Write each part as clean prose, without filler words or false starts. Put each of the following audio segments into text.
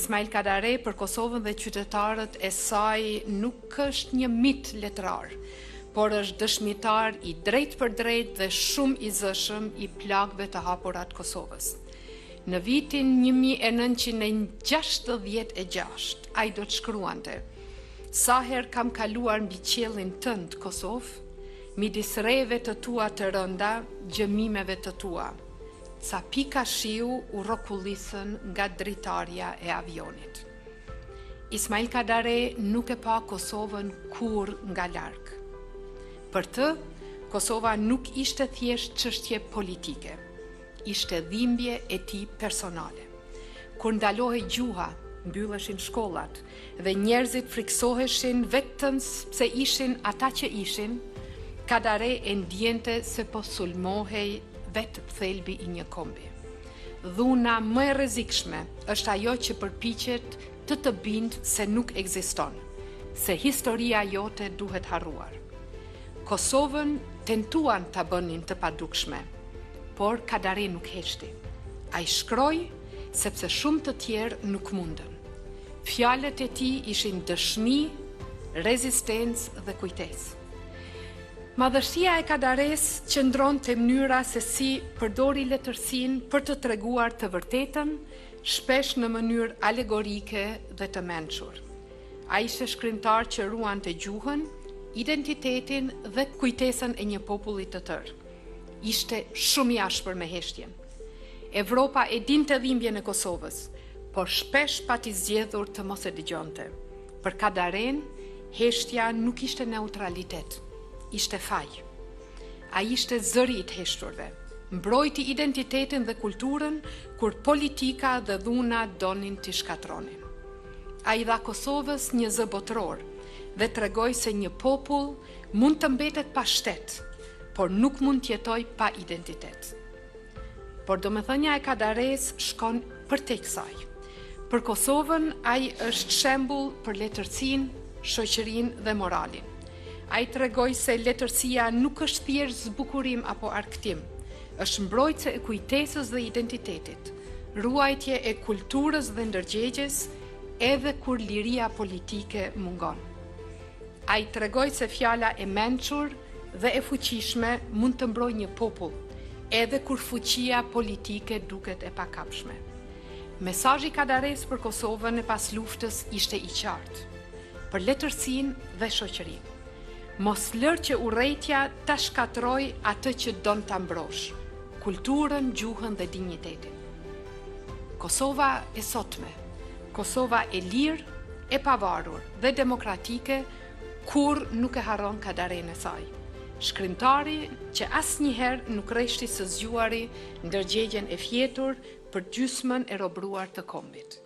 Ismail Kadare për Kosovën dhe qytetarët e saj nuk është një mit letrar, por është dëshmitar i drejtpërdrejtë dhe shumë i zëshëm i plagëve të hapura të Kosovës. Në vitin 1966, ai do të shkruante, Sa herë kam kaluar mbi qiellin tënd, Kosovë, midis reve të tua të rënda, gjëmimeve të tua. Ca pika shiu u rrokullisën nga dritarja e avionit. Ismail Kadare nuk e pa Kosovën kurrë nga larg. Për të, Kosova nuk ishte thjesht çështje politike. Ishte dhimbje e tij personale. Kur ndalohej gjuha, mbylleshin shkollat dhe njerëzit frikësoheshin vetëm pse ishin ata që ishin, Kadare e ndiente se po sulmohej vetë thelbi i një kombi. Dhuna më e rrezikshme është ajo që përpiqet të të bindë se nuk ekziston, se historia jote duhet harruar. Kosovën tentuan ta bënin të padukshme, por Kadare nuk heshti. Ai shkroi, sepse shumë të tjerë nuk mundën. Fjalët e tij ishin dëshmi, rezistencë dhe kujtesë. Madhështia e Kadaresë qëndron te mënyra se si përdori letërsinë për të treguar të vërtetën, shpesh në mënyrë alegorike dhe të mençur. Ai ishte shkrimtar që ruante gjuhën, identitetin dhe kujtesën e një populli të tërë. Ishte shumë i ashpër me heshtjen. Evropa e dinte dhimbjen e Kosovës, por shpesh pati zgjedhur të mos e dëgjonte. Për Kadarenë, heshtja nuk ishte neutralitet, ishte faj. Ai ishte zëri i të heshturve. Mbrojti identitetin dhe kulturën kur politika dhe dhuna donin t'i shkatërronin. Ai i dha Kosovës një zë botëror dhe tregoi se një popull mund të mbetet pa shtet, por nuk mund të jetojë pa identitet. Por domethënia e Kadaresë shkon përtej kësaj. Për Kosovën, ai është shembull për letërsinë, shoqërinë dhe moralin. Ai tregoi se letërsia nuk është thjesht zbukurim apo argëtim, është mbrojtëse e kujtesës dhe identitetit, ruajtje e kulturës dhe ndërgjegjes edhe kur liria politike mungon. Ai tregoi se fjala e mençur dhe e fuqishme mund të mbrojë një popull, edhe kur fuqia politike duket e pakapshme. Mesazhi i Kadaresë për Kosovën e pasluftës ishte i qartë, për letërsinë dhe shoqërinë. Mos lër që urrejtja ta shkatërrojë atë që don ta mbrosh, kulturën, gjuhën dhe dinjitetin. Kosova e sotme, Kosova e lirë, e pavarur dhe demokratike kurrë nuk e harron Kadarenë e saj. Shkrimtari që asnjëherë nuk reshti së zgjuari ndërgjegjen e fjetur për gjysmën e robëruar të kombit.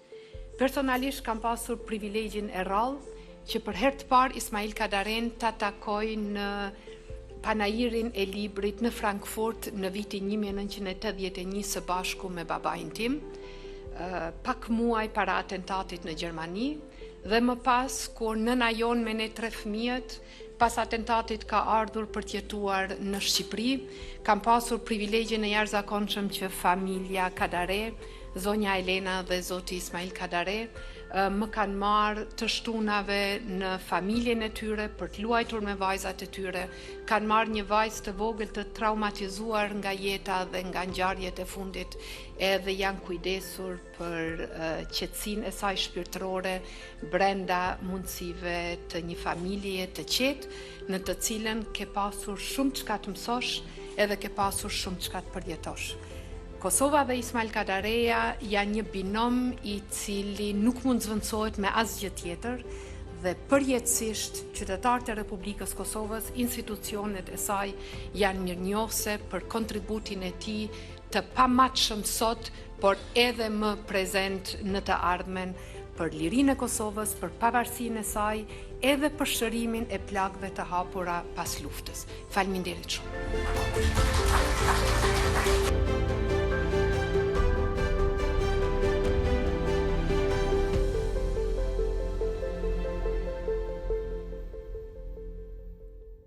Personalisht kam pasur privilegjin e rrallë që për herë të parë Ismail Kadarenë ta takoj në Panairin e librit në Frankfurt në vitin 1981 së bashku me babain tim, pak muaj para atentatit në Gjermani, dhe më pas kur nëna jonë me ne tre fëmijët pas atentatit ka ardhur për të jetuar në Shqipëri, kam pasur privilegjin e jashtëzakonshëm që familja Kadare, zonja Elena dhe zoti Ismail Kadare, më kanë marrë të shtunave në familjen e tyre për të luajtur me vajzat e tyre, kanë marrë një vajzë të vogël të traumatizuar nga jeta dhe nga ngjarjet e fundit edhe janë kujdesur për qetësinë e saj shpirtërore brenda mundësive të një familjeje të qetë, në të cilën ke pasur shumë çka të mësosh edhe ke pasur shumë çka të përjetosh. Kosova dhe Ismail Kadareja janë një binom i cili nuk mund të zëvendësohet me asgjë tjetër dhe përjetësisht qytetarët e Republikës Kosovës, institucionet e saj janë mirënjohëse për kontributin e tij të pamatshëm sot, por edhe më prezent në të ardhmen për lirinë e Kosovës, për pavarësinë e saj, edhe për shërimin e plagëve të hapura pas luftës. Faleminderit shumë.